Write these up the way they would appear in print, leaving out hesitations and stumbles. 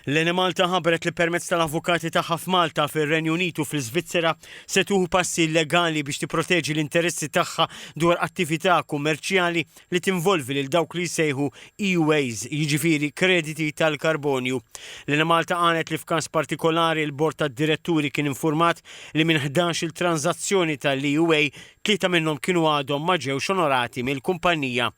L-Enemalta ħabbret li permezz tal-avukati tagħha f'Malta, fir-Renju Unit u fl-Iżvizzera se tieħu passi legali biex tipproteġi l-interessi tagħha dwar attività kummerċjali li tinvolvi lil dawk li jsejħu EUAs, jiġifieri krediti tal-karbonju. L-Enemalta qalet li f'każ partikolari l-Bord tad-Diretturi kien infurmat li minn 11-il tranżazzjoni tal-EUA, tlieta minnhom kienu għadhom ma ġewx onorati mill-kumpanija.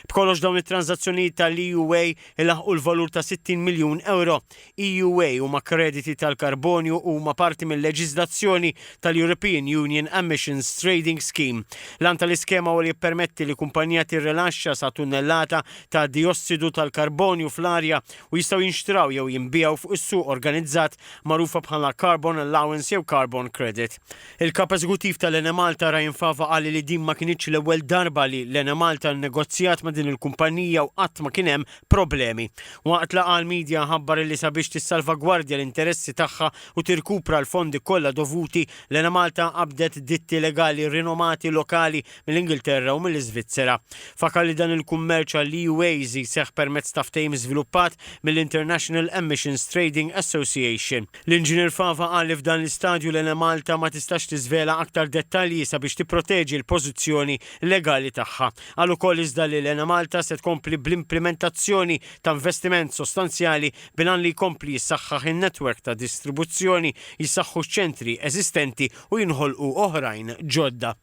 B'kollox dawn it-tranżazzjonijiet tal-EUA ilaħħqu l-valur ta' 60 miljun ewro. EUA huma krediti tal-karbonju u huma parti mil-leġiżlazzjoni tal-European Union Emissions Trading Scheme. L-għan tal-iskema huwa li jippermetti li kumpanija tirrilaxxa sa tunnellata ta' diossidu tal-karbonju fl-arja u jistgħu jinxtraw jew jinbiegħu fuq is-suq organizzat magħrufa bħala carbon allowance jew carbon credit. Il-Kap Eżekuttiv tal-Enemalta Ryan Fava qal li din ma kinitx l-ewwel darba li l-Enemalta nnegozjat ma' din il-kumpanija u qatt ma kien hemm problemi. Waqt laqgħa għall-media ħabbar li sabiex tissalvagwardja l-interessi tagħha u tirkupra l-fondi kollha dovuti, l-Enemalta qabdet ditti legali rinomati lokali mill-Ingilterra u mill-Iżvizzera. Fakkar li dan il-kummerċ għall-EUAs jseħħ permezz ta' ftehim żviluppat mill-International Emissions Trading Association. L-Inġinier Fava qal li f'dan l-istadju l-Enemalta ma tistax tiżvela aktar dettalji sabiex tipproteġi l-pożizzjoni legali tagħha. Qal ukoll iżda li l-Enemalta se tkompli bl-implimentazzjoni ta' investiment sostanzjali bil-għan li jkompli jissaħħaħ in-network ta' distribuzzjoni, jissaħħu ċ-ċentri eżistenti u jinħolqu oħrajn ġodda.